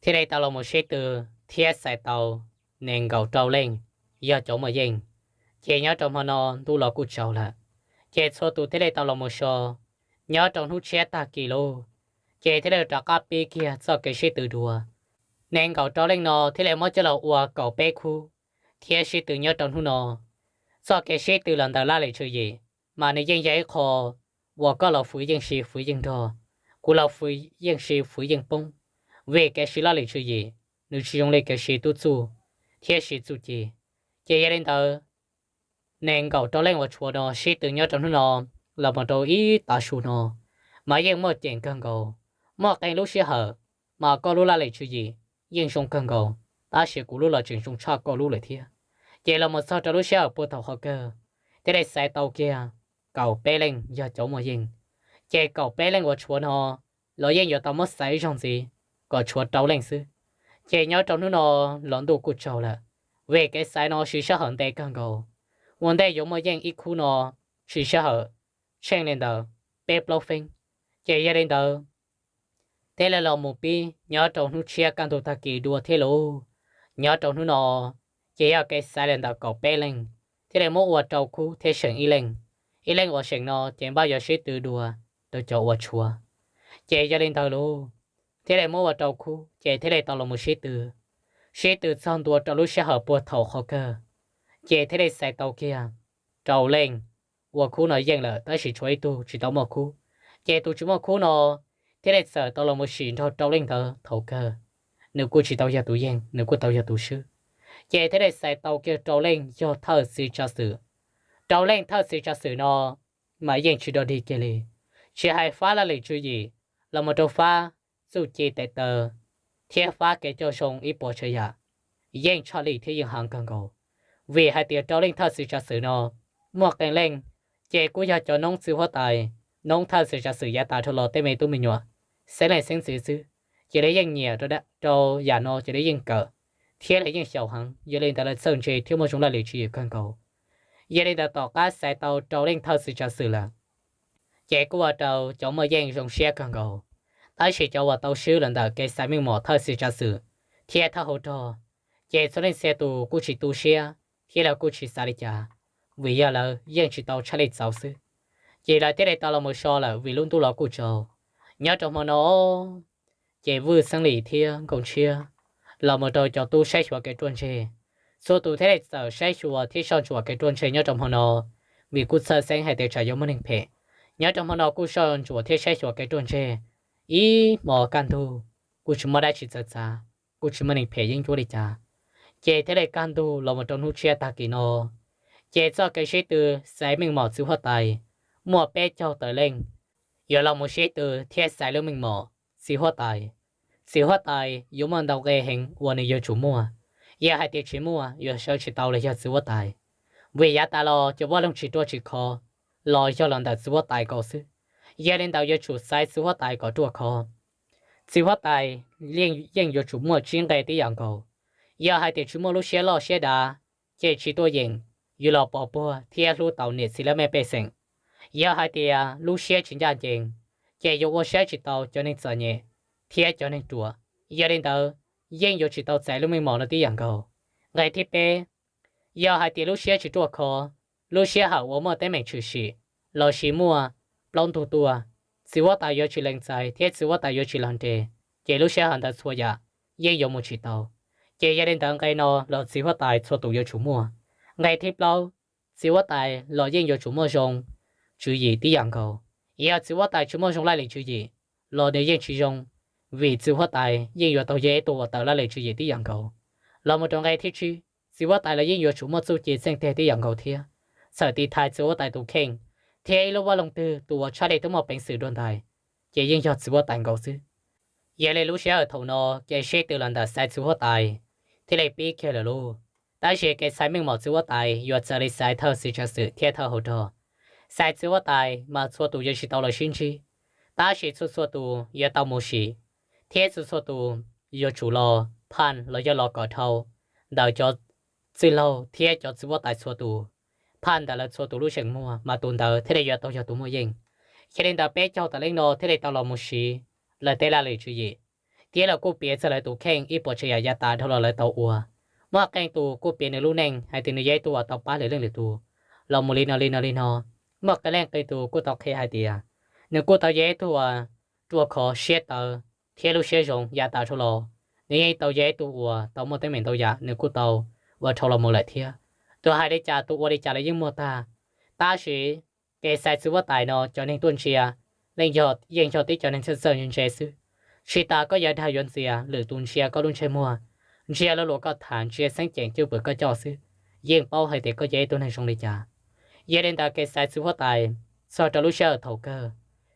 thiaj li tau los mus sib tw thiab xaiv tau nees nkaum rau leej yog cov muaj yeej. Ces nyob rau hmo no ntuj los kuj tsaus lawm, ces txhua tus thiaj li tau los mus so. Nyob rau hnub tshiab tag kis lub, ces thiaj li rov qab pib kiag txoj kev sib tw dua. Nees nkaum rau leej no thiaj li muab coj los ua kaum peb khub thiab sib tw nyob rau hnub no. Txoj kev sib tw los ntawm laj lim tswv yim mas nws yeej yog ib qho uas koj los fwv yeej siv fwv yeej nrog, kuv los fwv yeej siv fwv yeej poob, vim kev siv laj lim tswv yim nws tsis zoo li kev siv tub txuj thiab siv txuj ci. Ces yog li ntawd, nees nkaum rau leej uas tshuav no sib tw nyob rau hnub no los mus rau ib tav su no mas yeej muaj ceem kawg nkaus. Muaj qee lub sij hawm mas koj lub laj lim tswv yim yeej zoo kawg nkaus, tab sis kuv lub los tseem zoo tshaj koj lub lawm thiab. Ces los mus txog rau lub sij hawm puag thaum qhov kawg thiaj li xaiv tau kiag kaum peb leej yog cov muaj yeej. Ces kaum peb leej uas tshuav no los yeej yuav tau muab xaiv ib zaug ntxiv kom tshuav rau leej xwb. Ces nyob rau hnub no los ntuj kuj tsaus lawm, vim kev xaiv no siv sij hawm ntev kawg nkaus. Ua ntej yuav muaj yeej ib khub no siv sij hawm tsheej li ntawd peb plaub feeb. Ces yog li ntawd thiaj li los mus pib nyob rau hnub tshiab kaj ntug tag kis dua thiab lauj. Nyob rau hnub no ces yog kev xaiv li ntawm kaum peb leej, thiaj li muab ua rau khub thiab seem ib leej. Ib leej uas seem no ces npaj yuav sib tw dua rau cov uas tshuav. Ces yog li ntawd lauj, thiaj li muab ua rau khub ces thiaj li tau los mus sib tw. Sib tw txog ntua rau lub sij hawm puag thaum qhov kawg, ces thiaj li xaiv tau kiag rau leej uas khub no yeej lawm tab sis tshuav ib tug tsis tau muaj khub. Ces tus tsis muaj khub no thiaj li txawm tau los mus sim nrog rau leej ntawd thaum kawg, nws kuj tsis tau yog tus yeej, nws kuj tau yog tus swb. Ces thiaj li xaiv tau kiag rau leej yog thawj txiv tsav xwm. Rau leej thawj txiv tsav xwm no mas yeej tsis dog dig kiag li, tsis hais fab laj lim tswv yim los mus rau fab txuj ci tes taw thiab fab kev coj zoo ib puas tsav yam, yeej tshaj lij thiab yeej heev kawg nkaus. Vim hais tias rau leej thawj txiv tsav xwm no muaj qee leej ces kuj yog cov noob txiv huab tais, noob thawj txiv tsav xwm yav tas dhau los tej me tub me nyuam, xeeb leej xeeb ntxwv xwb, ces lawv yeej nyiam rau yam no ces lawv yeej kawm thiab lawv yeej xyaum heev. Yog li ntawd lawv txawj ntse thiab muaj zoo laj lim tswv yim kawg nkaus. Yog li ntawd tom qab xaiv tau rau leej thawj txiv tsav xwm lawm, ces kuj ua rau cov muaj yeej zoo siab kawg nkaus. Tab sis cov uas tau swb los ntawm kev xaiv meej mom thawj txiv tsav xwm thiab thawj hauv rog, ces txhua leej txhia tus kuj tsis tu siab thiab lawv kuj tsis xav li cas, vim yog lawv yeej tsis tau tshaj lij txaus xwb. Ces lawv thiaj li tau los mus so lawm vim lub ntuj los kuj tsaus. Nyob rau hmo no ces Vwj Xeeb Lis thiab Nkauj Ntshiab los mus rau cov tub saib xyuas kev ruaj ntseg, txhua tus thiaj li txawm saib xyuas thiab soj ntsuam kev ruaj ntseg nyob rau hmo no, vim kuj txhawj xeeb hais tias tsam yuav muaj neeg phem. Nyob rau hmo no kuj soj ntsuam thiab saib xyuas kev ruaj ntseg ib hmo kaj ntug, kuj tsis muaj dab tsi txawv txav, kuj tsis muaj neeg phem yeeb ncuab li cas. Ces thiaj li kaj ntug los mus rau hnub tshiab tag kis no, ces txoj kev sib tw xaiv meej mom txiv huab tais muaj peb caug tawm leej yuav los mus sib tw thiab xaiv lub meej mom txiv huab tais. Txiv huab tais yuav muaj ntau nqe heev uas nws yuav tsum muaj, yog hais tias tsis muaj yuav sawv tsis tau los yog txiv huab tais. Vim yav tas los cov vaj loog tsis ruaj tsis khov los yog los ntawm txiv huab tais kaus xwb. Yog li ntawd yuav tsum xaiv txiv huab tais kom ruaj khov. Txiv huab tais yeej yuav tsum muaj tsib nqe tib yam nkaus. Yog hais tias tsis muaj lub siab loj siab dav, ces tsis tuaj yeem, yuav los pov puag thiab hlub tau niam txiv laj mej pej xeem. Yog hais tias lub siab tsis ncaj ncees, ces yuav ua saib tsis tau cov neeg txom nyem thiab cov neeg ruam. Yog li ntawd, yeej yuav tsis tau txais lub meej mom no tib yam nkaus. Nqe thib peb, Yog hais tias lub siab tsis ruaj khov, lub sij hawm uas muaj teeb meem tshwm sim lossis muaj plaub ntug tuaj, txiv huab tais yuav tsis lees txais thiab txiv huab tais yuav tsis los nres, ces lub sij hawm ntawd txhua yam yeej yuav mus tsis tau. Ces yog li ntawd nqe no los txiv huab tais txhua tus yuav tsum muaj. Nqe thib plaub, txiv huab tais los yeej yuav tsum muaj zoo tswv yim tib yam nkaus. Yog txiv huab tais tsis muaj zoo laj lim tswv yim los nws yeej tsis zoo, vim txiv huab tais yeej yuav tau yog ib tug uas tawm laj lim tswv yim tib yam nkaus. Los mus rau nqe thib tsib, txiv huab tais los yeej yuav tsum muaj txuj ci txheej teg tib yam nkaus thiab. Txawm tiv thaiv txiv huab tais tus kheej thiab ib lub vaj loog twg tus uas tshaj li twb muaj peev xwm dua ntais, ces yeej yog txiv huab tais nkaus xwb. Yog li lub sij hawm thaum no kev sib tw los ntawm xaiv txiv huab tais thiaj li pib kiag lawm lauj. Tab sis kev xaiv meej mom txiv huab tais yuav txawm li xaiv thawj txiv tswv xwm thiab thawj hauv rog. Xaiv txiv huab tais mas txhua tus yuav tsis tau los sib ntsib, tab sis txhua txhua tus yuav tau mus sim, thiab txhua txhua tus yuav tsum los phaj los yog los kom dhau ntawm cov txwj laug thiab cov txiv huab tais txhua tus, phaj ntawm lawv txhua tus lub zeem muag mas tus ntawd thiaj li yuav tau yog tus muaj yeej. Yog li ntawd peb caug tawm leej no thiaj li tau los mus siv lawv tej laj lim tswv yim, thiab lawv kuj piav txog lawv tus kheej ib puas tsav yam yav tas dhau los lawv tau ua. Muaj qee tus kuj piav nws lub neej hais tias nws yog ib tug uas tau pab lwm leej lwm tus los mus li no li no li no. Muaj qee leej qee tus kuj tau qhia hais tias nws kuj tau yog ib tug uas ruaj khov siab tawv thiab lub siab zoo yav tas dhau los, nws yeej tau yog ib tug uas tau muaj teeb meem ntau yam nws kuj tau ua dhau los mus lawm thiab. Tus hais li cas tus ua li cas los yeej muaj tag, tab sis kev xaiv txiv huab tais no cov neeg tuaj ntsia yeej yog tib cov neeg txawj txawj ntse xwb. Tsis tas koj yuav dag yuav ntxias, lwm tus ntsia koj lub ntsej muag, ntsia lo lus koj tham, ntsia xeeb ceem cwj pwm koj coj xwb, yeej paub hais tias koj yog ib tug neeg zoo li cas. Yog li ntawd kev xaiv txiv huab tais txog rau lub sij hawm thaum kawg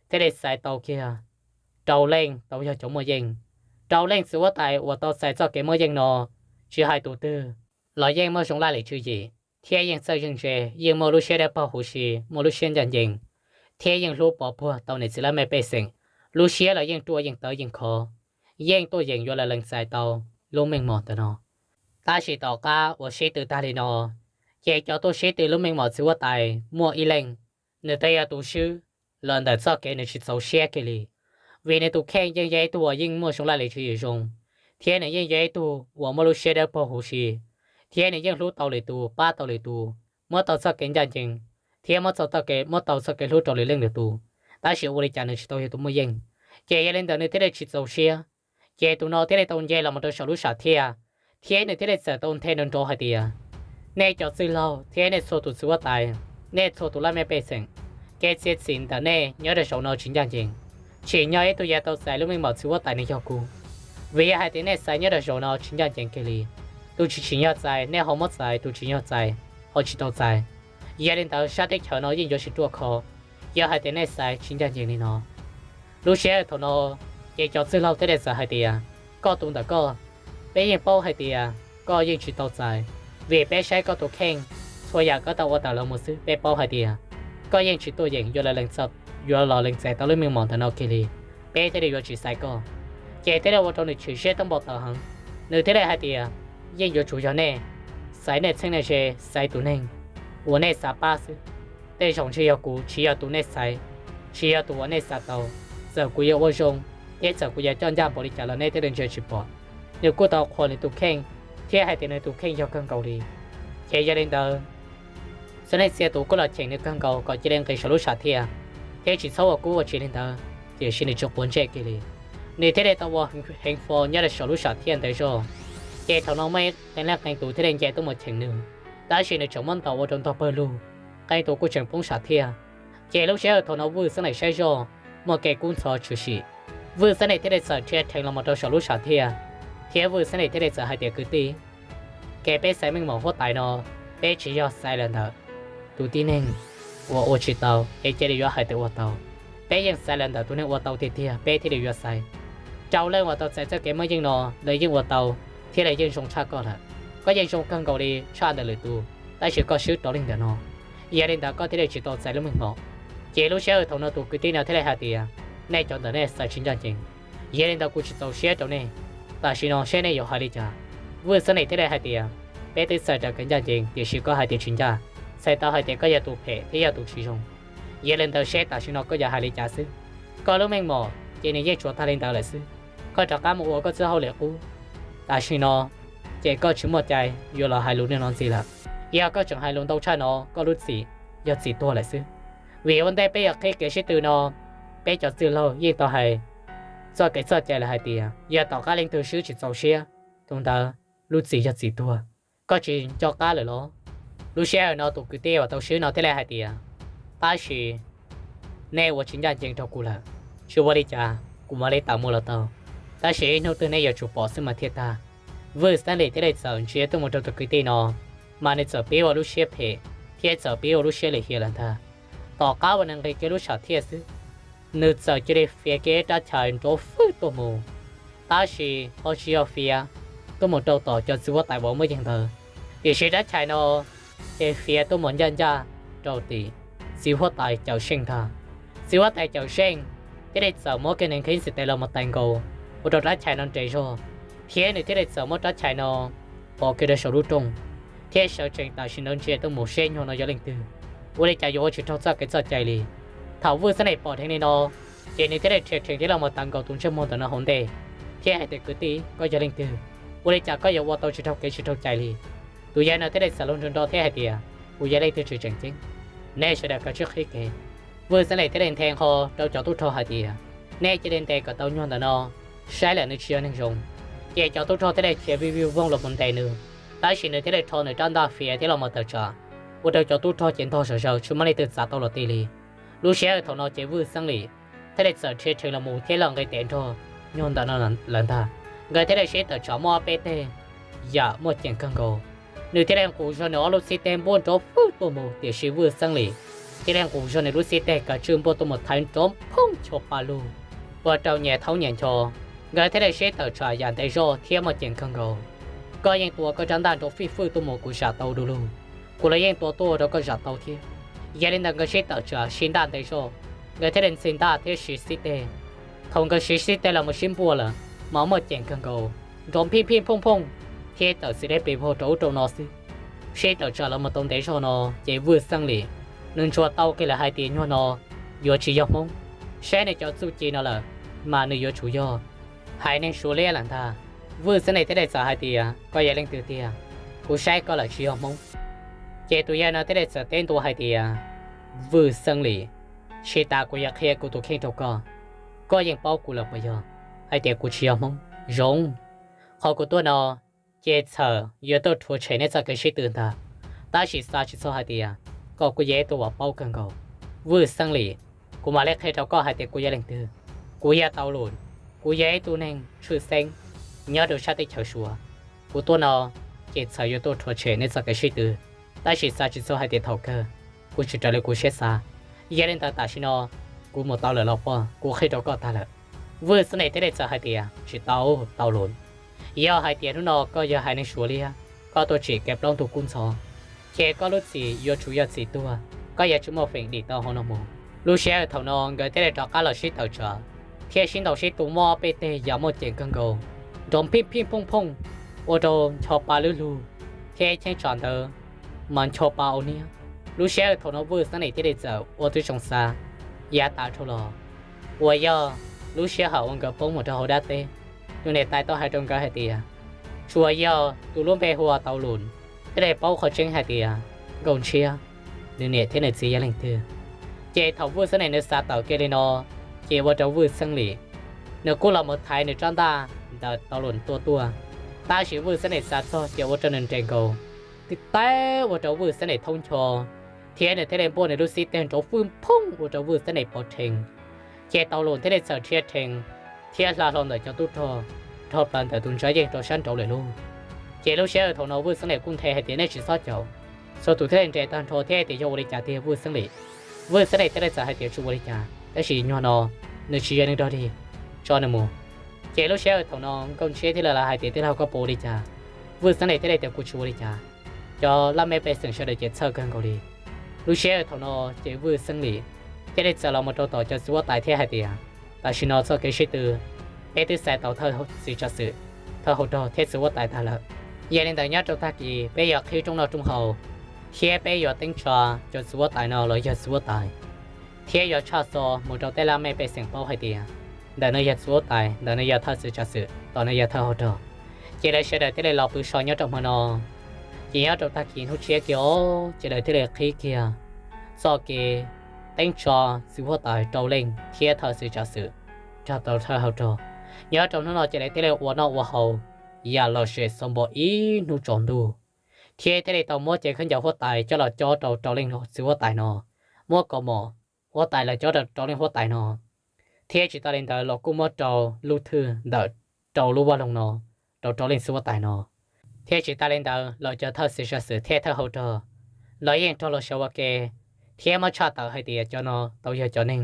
thiaj li xaiv tau kiag rau leej tau yog cov muaj yeej. Rau leej txiv huab tais uas tau txais txoj kev muaj yeej no, tsis hais tus twg los yeej muaj zoo laj lim tswv yim thiab yeej txawj yeej ntse, yeej muaj lub siab dawb paug huv si, muaj lub siab ncaj ncees, thiab yeej hlub pov puag tau niam txiv laj mej pej xeem. Lub siab los yeej ruaj yeej tawv yeej khov, yeej tuaj yeem yuav lawv lees txais tau lub meej mom ntawm no. Tab sis tom qab uas sib tw tag li no, ces cov tuaj sib tw lub meej mom txiv huab tais muaj ib leej, nws twb yog tus swb los ntawm txoj kev nws tsis txaus siab kiag li. Vim nws tus kheej yeej yog ib tug uas yeej muaj zoo laj lim tswv yim zoo, thiab nws yeej yog ib tug uas muaj lub siab dawb paug huv si, thiab nws yeej hlub tau lwm tus, pab tau lwm tus, muab tau txoj kev ncaj ncees, thiab muab txoj kev, muab tau txoj kev hlub rau lwm leej lwm tus. Tab sis ua li cas nws tsis tau yog tus muaj yeej, ces yog li ntawd nws thiaj li tsis txaus siab. Ces tus no thiaj li tau nce los mus rau saum lub sam thiaj, thiab nws thiaj li txawm tau nthe nrov nrov hais tias, nej cov txwj laug thiab nej txhua tus txiv huab tais, nej txhua tus laj mej pej xeem, kev txiav txim ntawm nej nyob rau zaum no tsis ncaj ncees. Tsim nyog ib tug yuav tau txais lub meej mom txiv huab tais nws yog kuv. Vim yog hais tias nej xaiv nyob rau zaum no tsis ncaj ncees kiag li. Tus tsis tsim nyog txais nej ho muab txais, tus tsim nyog txais ho tsis tau txais. Yog li ntawd sab teb chaws no yeej yuav tsis ruaj khov, yog hais tias nej xaiv tsis ncaj ncees li no. Lub sij hawm thaum no, ces cov txwj laug thiaj li txawm hais tias, koj tus ntawm koj, peb yeej paub hais tias koj yeej tsis tau txais, vim peb saib koj tus kheej, txhua yam koj tau ua tawm los mus xwb peb paub hais tias koj yeej tsis tuaj yeem yuav lawv lees txais, yuav los lees txais tau lub meej mom ntawm no kiag li, peb thiaj li yuav tsis xaiv koj. Ces thiaj li ua rau nws chim siab tau npau taws heev. Nws thiaj li hais tias, yeej yuav tsum yog nej, xaiv nej txheeb nej ze, xaiv tus neeg uas nej xav pab xwb. Tej zaum ntshe yog kuv tsis yog tus nej xaiv, tsis yog tus uas nej xav tau. Txawm kuv yuav ua zoo, thiab txawm kuv yuav coj ncaj npaum li cas los nej thiaj li ntsia tsis pom. Nws kuj tau qhuas nws tus kheej, thiab hais tias nws tus kheej yog kawg nkaus li. Ces yog li ntawd, Xab Neej Txia Tus kuj los cheem nws kawg nkaus kom cia li nqis saum lub sam thiaj, thiab tsis txhob ua kub ua tsis li ntawd, tiam sis nws tsis quav ntsej kiag li. Nws thiaj li tau ua heev fo nyob rau saum lub sam thiaj ntawd zoj. Ces thaum no muaj ib qee leej qee tus thiaj li nce tuaj mus cheem nws, tab sis nws tseem muab ntaus ua rau ntog pawg lug, qee tus kuj tseem poob sam thiaj. Ces lub sij hawm thaum no Vwj Xab Neej saib zoj muaj kev kub ntxhov tshwm sim, Vwj Xab Neej thiaj li txawm dhia dheev los mus rau saum lub sam thiaj, thiab Vwj Xab Neej thiaj li txawm hais tias, kwv tij, kev peb xaiv meej mom huab tais no, peb tsis yog xaiv los ntawm tus tib neeg uas ua tsis tau es cia li yuav hais tias ua tau. Peb yeej xaiv los ntawm tus neeg ua tau tiag tiag peb thiaj li yuav xaiv. Rau leej uas tau txais txoj kev muaj yeej no, lawv yeej ua tau, thiab lawv yeej zoo tshaj koj lawm. Koj yeej zoo kawg nkaus li tshaj ntawm lwm tus, tab sis koj swb rau leej ntawm no, yog li ntawd koj thiaj li tsis tau txais lub meej mom. Ces lub sij hawm thaum no tus kwv tij no thiaj li hais tias, nej cov ntawm nej xaiv tsis ncaj ncees, yog li ntawd kuv tsis txaus siab rau nej. Tam sim no seb nej yuav hais li cas? Vwj Xab Nees thiaj li hais tias, peb twb xaiv raws kev ncaj ncees tiam sis koj hais tias tsis ncaj, txhais tau hais tias koj yog tus phem thiab yog tus tsis zoo. Yog li ntawd seb tam sim no koj yuav hais li cas xwb. Koj lub meej mom ces nws yeej tsuas tag li ntawd lawm xwb. Koj rov qab mus ua koj txoj hauj lwm qub. Tam sim no ces koj tsis muaj cai yuav los hais lus niaj no ntxiv lawm. Yog koj tseem hais lus ntau tshaj no, koj lub txim yog txim tuag lawm xwb. Vim ua ntej peb yuav qhib kev sib tw no, peb cov txwj laug yeej tau hais txoj kev txoj cai lawm hais tias yog tom qab leej twg swb tsis txaus siab, tus ntawd lub txim yog txim tuag. Koj tsis nco qab lawm los? Lub sij hawm no tus kwv tij uas tau swb no thiaj li hais tias, tab sis nej ua tsis ncaj ncees rau kuv lawm. Tsis ua li cas, kuv mam li tawm mus los tau, tab sis ib hnub twg nej yuav tsum pom xwb mas thiaj tag. Vwj Xeeb Lis thiaj li txawm ntsia tuaj mus rau tus kwv tij no, mas nws txawm pib ua lub siab phem thiab txawm pib ua lub siab lim hiam lawm ntag. Tom qab uas nws nqis kiag lub sam thiaj xwb, nws txawm cia li fiav kiag rab chais nrov fwj tuaj mus, tab sis ho tsis yog fiav tuaj mus rau tom cov txiv huab tais uas muaj yeej ntawd, tiam sis rab chais no ces fiav tuaj mus ncaj ncaj rau tim txiv huab tais Cawm Seej ntag. Txiv huab tais Cawm Seej thiaj li txawm muab kiag nws nkhib xis tes los mus tais nkaus, ua rau rab chais no nres zog, thiab nws thiaj li txawm muab rab chais no pov kiag rau saum lub rooj, thiab sawv tsees tam sim no ntsia tuaj mus seb nyuag no yog leej twg, ua li cas yuav ua tsis raug txoj kev txoj cai li. Thaum Vwj Xeeb Lis pom dheev li no, ces nws thiaj li rhia rhees thiab los mus tawm nkaus tus ntsej muag ntawm no hauv ntej, thiab hais tias, kwv tij, koj yog leej twg? Ua li cas koj yuav ua tau tsis raug kev tsis raug cai li? Tus yawg no thiaj li txawm luag nrog nro thiab hais tias, kuv yog leej twg tsis tseem ceeb, nej sawv daws kav tsij qhib kev. Vwj Xeeb Lis thiaj li nthe nqho rau cov tub rog hais tias, nej cia li ntes kom tau nyuag ntawm no, saib lawm nws tsis yog neeg zoo. Ces cov tub rog thiaj li khiav vij vij voog los mus ntes nws, tab sis nws thiaj li rho nws rab ntaj fiav thiab los mus tawm tsam, ua rau cov tub rog ces ntog zom zaws tsis muaj leej twg txav tau los ti li. Lub sij hawm thaum no ces Vwj Xeeb Lis thiaj li txawm rhia rhees los mus thiab los nqis tes nrog nyuag ntawm no lawm ntag. Nkawd thiaj li sib tawm tsam muaj ob peb teg yam muaj ceem kawg nkaus. Nws thiaj li nqus zog nws ob lub xib teg npuaj nrov fwj tuaj mus, tiam sis Vwj Xeeb Lis thiaj li nqus zog nws lub xib teg kav tswj npuaj tuaj mus thaiv nrov phooj ncho pa lug, ua rau nyias thaub nyias ncho. Nkawd thiaj li sib tawm tsam yam ntev zog thiab muaj ceem kawg nkaus. Koj yeej tua koj rab ntaj nrov fij fwj tuaj mus kuv zam tau du lug, kuv los yeej tua tuaj rau koj zam tau thiab. Yog li ntawd nkawd sib tawm tsam siv ntaj ntev zog, nkawd thiaj li ntxig ntaj thiab siv xib teg. Thaum nkawd siv xib teg los mus sib npuaj lawm, mas muaj ceem kawg nkaus, nrov phij phij phooj phooj, thiab tawm xiv deb pes vog rau ub rau no xwb. Sib tawm tsam los mus tau ntev zog no, ces Vwj Xeeb Lis nws ntsuas tau kiag lawm hais tias nyuag no yuav tsis yog Hmoob. Saib nws cov txuj ci no lawm, mas nws yuav tsum yog haiv neeg Suav liab lawm ntag. Vwj Xeeb Lis thiaj li txawm hais tias, koj yog leej twg tiag? Kuv saib koj lawm tsis yog Hmoob. Ces tus yawg no thiaj li txawm teb ntua hais tias, Vwj Xeeb Lis, tsis tas kuv yuav qhia kuv tus kheej rau koj. Koj yeej paub kuv lawm puas yog hais tias kuv tsis yog Hmoob? Zoo, qhov kuv tuaj no ces txhawm yuav tuaj rhuav tshem nej txoj kev sib tw ntag, tab sis xav tsis txog hais tias koj kuj yog ib tug uas paub kawg nkaus. Vwj Xeeb Lis, kuv mam li qhia rau koj hais tias kuv yog leej twg. Kuv yog Tau Lus, kuv yog ib tug neeg tshwj xeeb nyob rau sab teb chaws Suav. Kuv tuaj no ces txhawm yuav tuaj rhuav tshem nej txoj kev sib tw, tab sis xav tsis txog hais tias thaum kawg kuv tsis raws li kuv siab xav. Yog li ntawd tam sim no kuv mus tau lawm los poj, kuv qhia rau koj tag lawm. Vwj Xeeb Lis thiaj li txawm hais tias, tsis tau, Tau Lus. Yog hais tias hnub no koj yog haiv neeg Suav liab, koj tuaj tsim kev plaub ntug kub ntxhov, ces koj lub txim yuav tsum yog txim tuag, koj yuav tsis muaj feem dim tau hauv no mus. Lub sij hawm thaum no nkawd thiaj li rov qab los sib tawm tsam, thiab sib ntaus sib tua muaj ob peb teg yam muaj ceem kawg nkaus, nrov phij phij phooj phooj, ua rau ncho pa lub lug, thiab cheeb tsam ntawd mas ncho pa ua niab. Lub sij hawm thaum no Vwj Xeeb Lis thiaj li txawm ua tib zoo xav, yav tas dhau los uas yog lub sij hawm uas nkawd poob mus rau hauv dab teb, tus niam tais tau hais rau nkawd hais tias, tsuas yog tus lub npe hu ua Tau Lus thiaj li paub qhov tseeb hais tias Nkauj Ntshiab nws niam thiab nws txiv yog leej twg. Ces thaum Vwj Xeeb Lis nws xav tawm kiag li no, ces ua rau Vwj Xeeb Lis nws kuj los mus thaiv nws rab ntaj ntawm Tau Lus tua tuaj, tab sis Vwj Xeeb Lis xav txog ces ua rau nws nres nkaus, tib taig ua rau Vwj Xeeb Lis thaub ncho, thiab nws thiaj li npuaj nws lub xib teg nrov fwj phooj ua rau Vwj Xeeb Lis pov rhees. Ces Tau Lus thiaj li txawm rhia rhees thiab hla hlo ntawm cov tub rog dhau plaws ntawm tus ntsa yeej rau sab nraud lawm lauj. Ces lub sij hawm thaum no Vwj Xeeb Lis kuj nthe hais tias nej tsis txhob caum. Txhua tus thiaj li nres tag nrho thiab hais tias yog ua li cas tiag Vwj Xeeb Lis? Vwj Xeeb Lis thiaj li txawm hais tias tsis ua li cas, tab sis nyuag no nws tsis yog neeg dog dig, tso nws mus. Ces lub sij hawm thaum no Nkauj Ntshiab thiaj li hais tias tij laug koj puas ua li cas? Vwj Xeeb Lis thiaj li tias kuv tsis ua li cas, cov laj mej pej xeem sawv daws ces txhawj kawg nkaus li. Lub sij hawm thaum no ces Vwj Xeeb Lis thiaj li txawm los mus rau tom cov txiv huab tais thiab hais tias tam sim no txoj kev sib tw peb twb xaiv tau thawj txiv tsav xwm, thawj hauv rog thiab txiv huab tais tag lawm. Yog li ntawd nyob rau tag kis peb yuav qhib rooj noj rooj haus, thiab peb yuav teeb tsa cov txiv huab tais no los yog txiv huab tais, thiab yuav tshaj xo mus rau tej laj mej pej xeem paub hais tias ntawm no yog txiv huab tais, ntawm no yog thawj txiv tsav xwm, tom no yog thawj hauv rog. Ces lawv sawv daws thiaj li los pw so nyob rau hmo no. Ces nyob rau tag kis hnub tshiab kiag os, ces lawv thiaj li qhib kiag txoj kev teeb tsa txiv huab tais rau leej thiab thawj xwm tsav xwm nrog rau thawj hauv rog nyob rau hnub no ces lawv thiaj li ua noj ua haus yam lom zem xov npos ib hnub tsaus ntuj, thiab thiaj li tau muab cev khaub ncaws huab tais coj los cob rau rau leej txiv huab tais no, muab kaus mom huab tais los cob rau rau leej huab tais no, thiab tsis tas li ntawd los kuj muab rau lub thwj ntawm rau lub vaj loog no rau rau leej txiv huab tais no, thiab tsis tas li ntawd los cov thawj xwm tsav xwm thiab thawj hauv rog los yeej rog los sawv ua ke, thiab muab tshaj tawm hais tias cov no tau yog cov neeg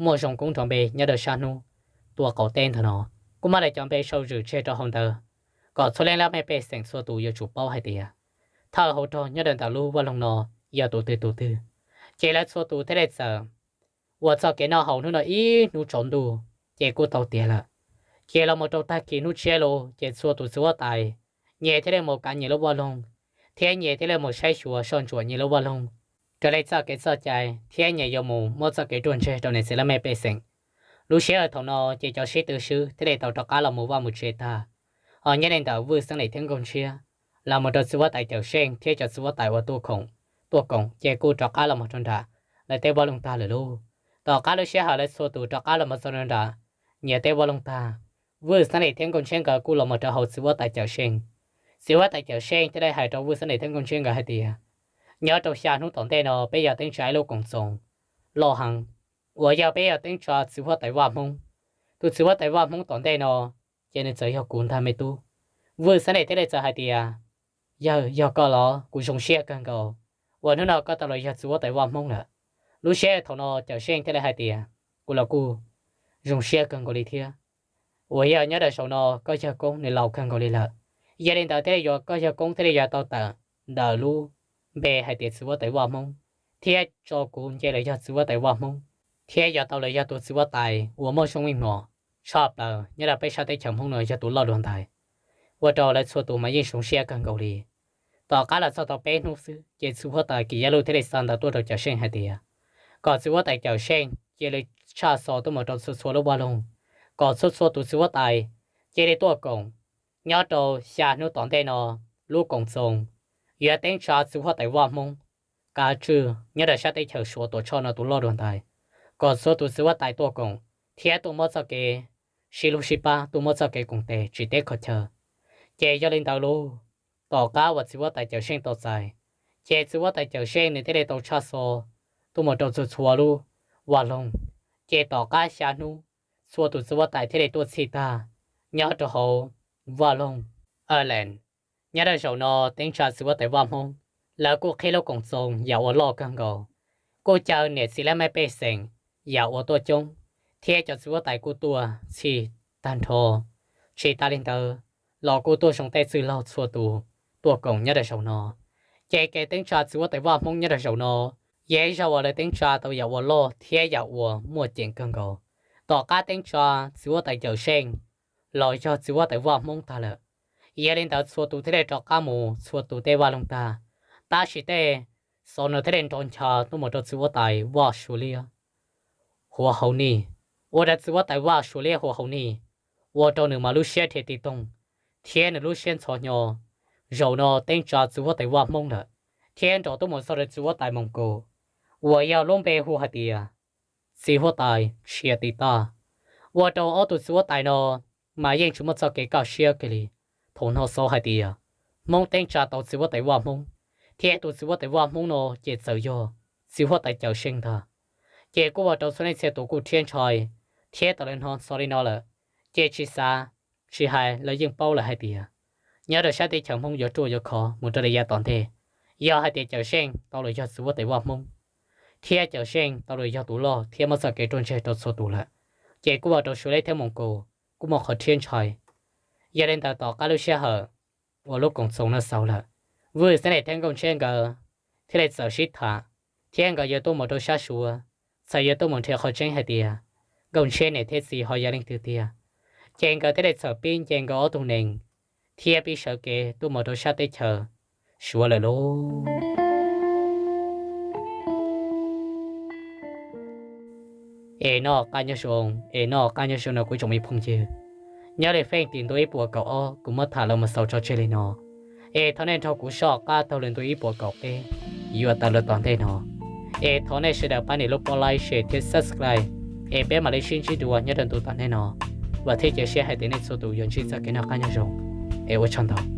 muaj zoo koob nrov npe nyob rau sab hnub tuaj qaum teb ntawm no, kuj muab lawv cov npe sau zwm tseg rau hauv ntawd, kom txhua leej laj mej pej xeem txhua tus yuav tsum paub hais tias thawj hauv rog nyob rau ntawm lub vaj loog no yog tus twg tus twg. Ces lawv txhua tus thiaj li txawm ua txoj kev noj haus hnub no ib hnub tsaus ntuj, ces kuj tau tiav lawm. Ces los mus rau tag kis hnub tshiab los ces txhua tus txiv huab tais nyias thiaj li mus kav nyias lub vaj loog, thiab nyias thiaj li mus saib xyuas soj ntsuam nyias lub vaj loog raws li txoj kev txoj cai, thiab nyias yuav mus muab txoj kev ruaj ntseg rau niam txiv laj mej pej xeem. Lub sij hawm thaum no ces cov sib tw swb thiaj li tau rov qab los mus vaj mus tsev tag. Hos nyob li ntawm Vwj Xeeb Lis thiab Nkauj Ntshiab los mus rau txiv huab tais Cawm Seej thiab cov txiv huab tais uas tuaj koom, tuaj koom ces kuj rov qab los mus rau nram lawv tej vaj loog tag lawm lauj. Tom qab lub sij hawm lawv txhua tus rov qab los mus txog rau nram nyias tej vaj loog tag, Vwj Xeeb Lis thiab Nkauj Ntshiab nkawd kuj los mus rau hauv txiv huab tais Cawm Seej. Txiv huab tais Cawm Seej thiaj li hais rau Vwj Xeeb Lis thiab Nkauj Ntshiab nkawd hais tias, nyob rau xya hnub tom ntej no peb yog teeb tsa ib lub koom txoos loj heev, uas yog peb yog teeb tsa txiv huab tais vaj Hmoob. Tus txiv huab tais vaj Hmoob tom ntej no ces nws txawm yog kuv ntag me tub. Vwj Xeeb Lis thiaj li txawm hais tias, yawg, yog koj los? Kuv zoo siab kawg nkaus uas hnub no koj tau los yog txiv huab tais vaj Hmoob lawm. Lub sij hawm thaum no Cawm Seej thiaj li hais tias, kuv los kuj zoo siab kawg nkaus li thiab, uas yog nyob rau zaum no koj yawg koob nws laus kawg nkaus li lawm. Yog li ntawd thiaj li yuav koj yawg koob thiaj li yuav tau tawm ntawm lub npe hais tias txiv huab tais vaj Hmoob, thiab tso kuv nce los yog txiv huab tais vaj Hmoob, thiab yuav tau los yog tus txiv huab tais uas muaj zoo meej mom tshaj plaws nyob rau peb sab teb chaws Hmoob no yog tus loj dua ntais. Ua rau lawv txhua tus mas yeej zoo siab kawg nkaus li. Tom qab los txog tau peb hnub xwb ces txiv huab tais Kim Yaj Luj thiaj li xa ntawv tuaj rau Cawm Seej hais tias, kom txiv huab tais Cawm Seej cia li tshaj xov tuaj mus rau txhua txhua lub vaj loog, kom txhua txhua tus txiv huab tais cia li tuaj koom. Nyob rau xya hnub tom ntej no, lub koom txoos yuav teeb tsa txiv huab tais vaj Hmoob kav tswj nyob rau sab teb chaws Suav tuam tshoj no tus loj dua ntais, kom txhua tus txiv huab tais tuaj koom thiab tuaj muab txoj kev sib hlub sib pab, tuaj muab txoj kev koom tes tsis teb qhov chaw. Ces yog li ntawd lauj, tom qab uas txiv huab tais Cawm Seej tau txais, ces txiv huab tais Cawm Seej nws thiaj li tau tshaj xov tuaj mus rau txhua txhua lub vaj loog. Ces tom qab xya hnub, txhua tus txiv huab tais thiaj li tuaj txhij tag nyob rau hauv vaj loog Ireland. Nyob rau zaum no teeb tsa txiv huab tais vaj Hmoob, lawv kuj qhib lub koom txoos yam uas loj kawg nkaus, kuj caw niam txiv laj mej pej xeem yam uas tuaj coob, thiab cov txiv huab tais kuj tuaj txhij tag nrho. Tsis tas li ntawd los kuj tuaj zoo tej txwj laug txhua tus tuaj koom nyob rau zaum no. Ces kev teeb tsa txiv huab tais vaj Hmoob nyob rau zaum no yog ib zaug uas lawv teeb tsa tau yam uas loj thiab yam uas muaj ceem kawg nkaus. Tom qab teeb tsa txiv huab tais Cawm Seej los yog txiv huab tais vaj Hmoob tag lawm, yog li ntawd txhua tus thiaj li rov qab mus txhua tus tej vaj loog tag, tab sis tej xov no thiaj li nrov ncha tuaj mus rau txiv huab tais vaj Suav liab Huav Hauv Nij, ua rau txiv huab tais vaj Suav liab Huav Hauv Nij ua rau nws mas lub siab dhia ti toog thiab nws lub siab ntxhov hnyo. Zaum no teeb tsa txiv huab tais vaj Hmoob lawm, thiab nrov tuaj mus txog rau txiv huab tais Moos Kaus uas yog lub npe hu hais tias txiv huab tais Tshia Tis Taj, ua rau ob tug txiv huab tais no mas yeej tsis muaj txoj kev kaj siab kiag li. Thaum hnov xov hais tias Hmoob teeb tsa tau txiv huab tais vaj Hmoob, thiab tus txiv huab tais vaj Hmoob no ces txawm yog txiv huab tais Cawm Seej ntag, ces kuj ua rau txhua leej txhia tus kuj rhiab ntshai, thiab thaum lawv hnov xov li no lawm, ces tsis xav tsis hais lawv yeej paub lawm hais tias nyob rau sab teb chaws Hmoob yuav ruaj yuav khov mus rau li yav tom ntej, yog hais tias Cawm Seej tau los yog txiv huab tais vaj Hmoob, thiab Cawm Seej tau los yog tus loj thiab muab txoj kev ruaj ntseg rau txhua tus lawm, ces kuj ua rau Suav liab thiab Moos Kaus kuj muaj qhov rhiab ntshai. Yog li ntawd tom qab lub sij hawm uas lub koom txoos no xaus lawm, Vwj Xeeb Lis thiab Nkauj Ntshiab nkawd thiaj li txawm sib tham, thiab nkawd yuav tuaj mus rau sab Suav, txawm yuav tuaj mus nrhiav qhov tseeb hais tias Nkauj Ntshiab niam thiab txiv ho yog leej twg tiag, ces nkawd thiaj li txawm pib nce nkawd ob tug nees thiab pib sawv kev tuaj mus rau sab teb chaws Suav lawm lauj. Es noj qab nyob zoo, es noj qab nyob zoo no kuv tsoom me phooj ywg, nyob li feej tim ntu ib puas kaum ob kuv muab tham los mus xaus tso tseg li no. Es thov nej nrog kuv soj qab taug lwm ntu ib puas kaum peb yuav tawm los tom ntej no. Es thov nej sawv daws pab nias lub pab like, share thiab subscribe, es peb mam li sib ntsib dua nyob rau ntu tom ntej no. Vam thiab cia siab hais tias nej txhua tus yuav ntsib txoj kev noj qab nyob zoo. Es ua tsaug ntau.